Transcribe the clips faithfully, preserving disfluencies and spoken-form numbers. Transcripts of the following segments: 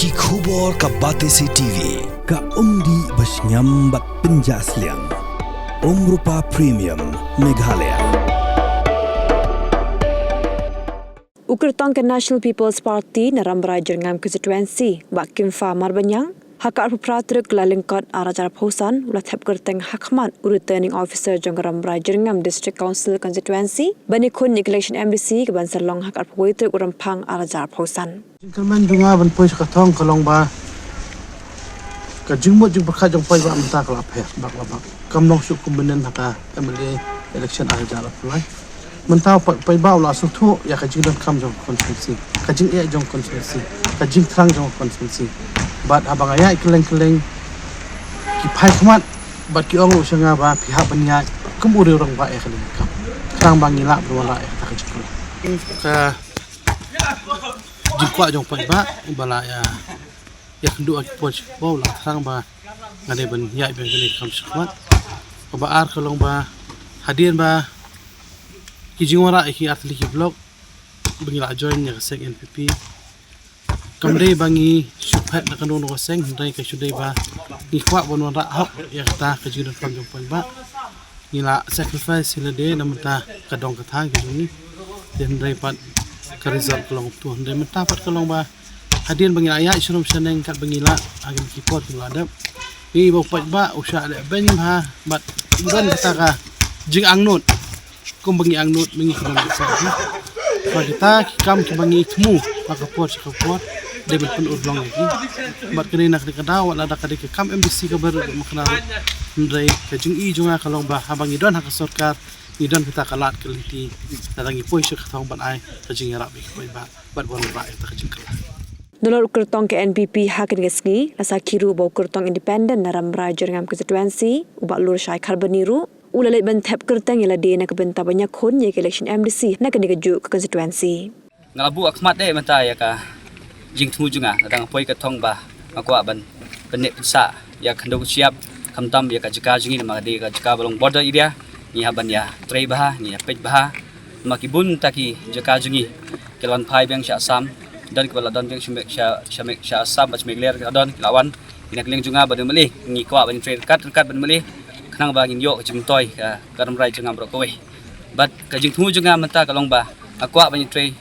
Ki khubor ka Batesi T V, ka umdih ba shngiam bad pynjah sliang. Umrupa Premium, Meghalaya. U kyrtong ka National People's Party na Rambrai Jyrngam Constituency, Bah Kimfa Marbaniang, ha ka arphew phra tarik Kyllalyngkot arhajar arphew san, u la thep kyrteng ha khmat u Returning Officer jong ka Rambrai Jyrngam District Council Constituency ban ïakhun ïa ka election M D C kaban sa long ha ka arphew wei tarik u Rymphang arhajar arphew san. Jingkyrmen jong nga ban poi sha ka thong ka long ba ka jingmut jingpyrkhat jong paidbah mynta ka la pher bak la bak. Kam long shuh kum mynnin ha ka M L A election arhajar arphew lai. Mynta u paidbah u la sngewthuh ïa ka jingdonkam jong ka constituency, ka jingeh jong ka constituency, ka jingthrang jong ka constituency. Bad haba nga ïaid kylleng kylleng, ki phai khmat bad ki ong ruh sha nga ba phi hap ban ïaid kum u riew rangbah ïa kane ka kam, khnang ba ngi lah ban wanrah ïa kata ka jingkylla. Ka jingkwah jong paidbah ba lah ïa, ïakynduh ha ki por sha ki por, u la thrang ba nga dei ban ïaid biang kane ka kam shakhmat. Kaba ar ka long ba hadien ba ki jingwanrah ïa ki artylli ki block ba ngi la join ïa ka seng N P P, kam dei ba ngi shu phet na kano kano ka seng, hynrei ka shu dei ba ngi kwah ban wanrah hok ïa kata ka jingdonkam jong paidbah. Ngi la sacrifice ïa lade na bynta ka dong ka thaiñ ka jong ngi. Te hynrei pat ka result ka long kumto. Hynrei mynta pat ka long ba hadien ba ngi la ïaid sha rum sha neng kat ba ngi lah ha kine ki por ki la dep, ngi ba u paidbah u shah leh beiñ bha bad u don kata ka jingangnud. Kumba ngi angnud, ngi kynmaw sa ki, ba kita ki kam kiba ngi thmu ha ka por sha ka por dei ban pynurlong ïa ki. Bad kane na kane ka daw, wat lada ka dei ka kam M D C kaba rit ma kane ruh, hynrei ka jingïohi jong nga ka long ba haba ngi don ha ka sorkar, ngi don kita ka lad ka lynti, lada ngi poi sha ka thong ban ai ka jingïarap ïa ki paidbah bad ban wanrah ïa kita ka jingkylla. Nalor u kyrtong ka N P P ha kane ka sngi, la sakhi ruh ba u kyrtong independent na Rambrai Jyrngam Constituency, u Bah Lurshai Kharbani ruh u la leit ban thep kyrteng ïa lade na ka bynta ban ïakhun ïa ka election M D C na kane ka juh ka constituency. Nga la buh ha khmat de mynta ïa ka jingthmu jong nga, lada nga poi ka thong ba nga kwah ban pynneh pynsah ïa ka khyndew ka shyiap, khamtam ïa ka jaka jong ngi, namar ka dei ka jaka ba long border area. Ngi hap ban ïatrei bha, ngi ïapeit bha. Namar ki bun ta ki jaka jong ngi ki la wan phai biang sha Assam, don kiba la don biang sha, sha, sha, sha Assam bad sha Meghalaya, ki la don, ki la wan. Ïa na ka liang jong nga bad u M L A ngi kwah ban trei ryngkat ryngkat bad u M L A, khnang ba ngin ïoh ka jingmyntoi ka, ka Rambrai Jyrngam baroh kawei. Bad ka jingthmu jong nga mynta ka long ba nga kwah ban trei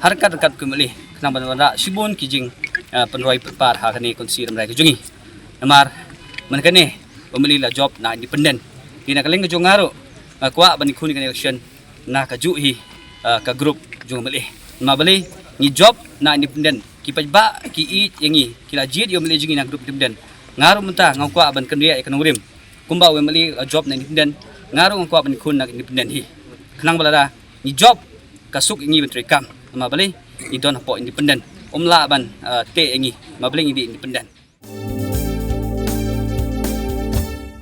ha ryngkat ryngkat bad u M L A, khnang ban wanrah shibun ki jing, ah, pynroi pynpar ha kane ka constituency Rambrai ka jong ngi. Namar mynta kane u M L A la jop na independent. Te na ka liang ka jong nga ruh nga kwah ban ïakhun ïa kane ka election na ka juh hi, ah, ka group jong u M L A. Namar balei ngi jop na independent? Ki paidbah ki ïeit ïa ngi, ki la jied ïa u M L A jong ngi na ka group independent. Nga ruh mynta nga kwah ban kynriah ïa ka nongrim. Kumba u M L A la jop na independent, nga ruh nga kwah ban ïakhun na ka independent hi. Khnang ba lada ngi jop, ka suk ïa ngi ban trei kam. Namar balei? Ngi don hapoh independent. Um lah ban, ah, teh ïa ngi. Namar balei? Ngi dei independent.